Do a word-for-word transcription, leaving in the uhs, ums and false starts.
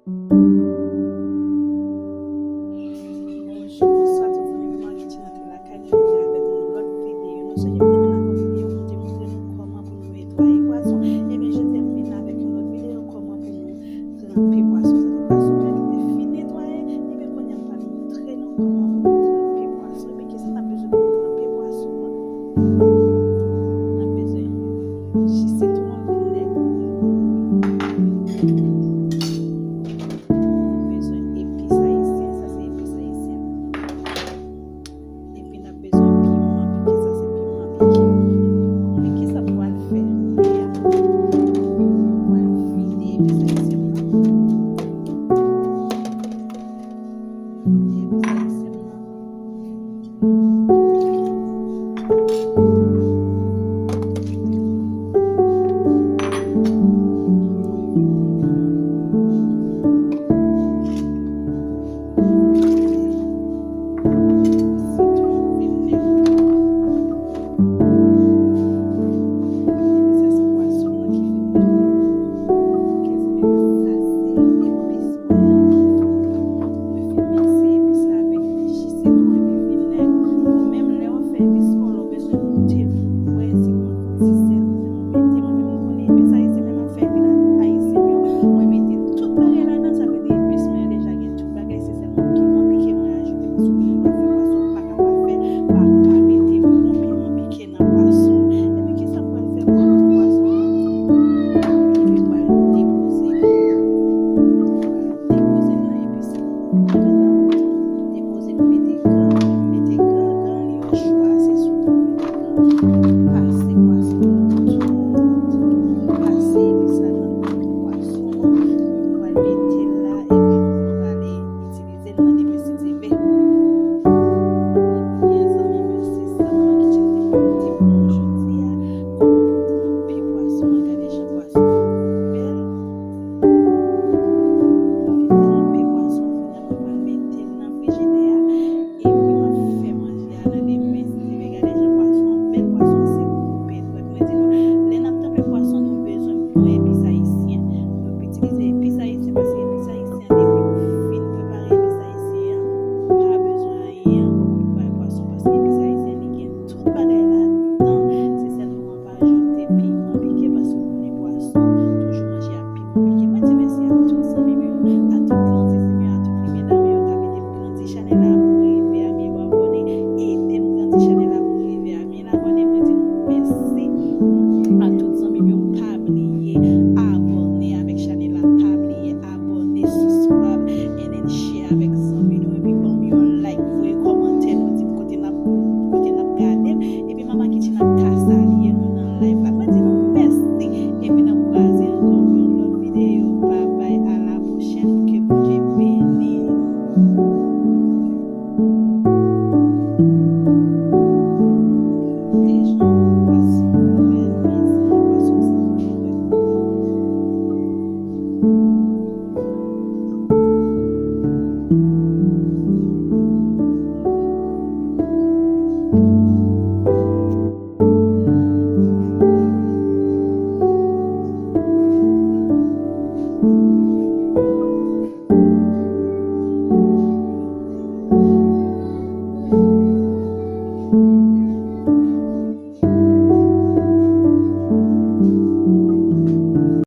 Bonjou, bonswa tout zanmi mwen ki antre lakay nou jodi a avèk yon lòt videyo. Nou sonje m te vin avèk yon videyo pou m te montre nou kòman pou nou netwaye pwason. Ebyen, jodi a m vin avèk yon lòt videyo kòman pou nou tranpe pwason. Sa se pwason mwen ki te fin netwaye. Ebyen, kounye a m pral montre nou kòman pou nou tranpe pwason. Ebyen, kisa n ap bezwen pou nou tranpe pwason an? N ap bezwen ji sitwon, vinèg. N ap bezwen epis ayisyen, sa se epis ayisyen. Epi n ap bezwen piman pike, sa se piman pike. Men kisa m pral fè kounye a? Mwen pral vide epis ayisyen m nan. Vide epis ayisyen m nan. Mwen fin mikse epis la avèk ji sitwon epi vinèg. Ou menm, lè w ap fè epis pa w la, ou bezwen goute pou w wè si w anvi ti sèl. Mwen mete, mwen menm, nou konnen epis ayisyen, lè m ap fè epis ayisyen yo, mwen mete tout bagay ladan, sa vle di epis mwen yo deja gen tout bagay, se sèlman piman pike mwen ajoute, paske ou pa fè pwason, ou pa ka pa fè, pa, pa mete bon piman pike nan pwason. Ebyen, kisa m pral fè pou pwason an? Ebyen, m pral depoze, m pral depoze l nan epis la. Depoze l, mete gran, mete gran, gran li yo, chwa se sou pou mete gran. Pase pwason nan tout, pase epis la nan tout pwason an. M pral mete l la, epi m prale itilize l nan demen si Dye vle. Ebyen, zanmi mwen, se sa mwen ki te pote pou nou jodi a. Kòman pou tranpe pwason an, gade jan pwason an bèl. Mwen fin tranpe pwason an, kounye a mwen pral mete l nan frijidè a. Epi m ap fè manje a nan demen si Dye vle. Gade jan pwason an bèl, pwason an se koupe dwèt. Mwen di nou, lè n ap tranpe pwason, nou bezwen bon epis ayisyen. Nou itilize epis ayisyen paske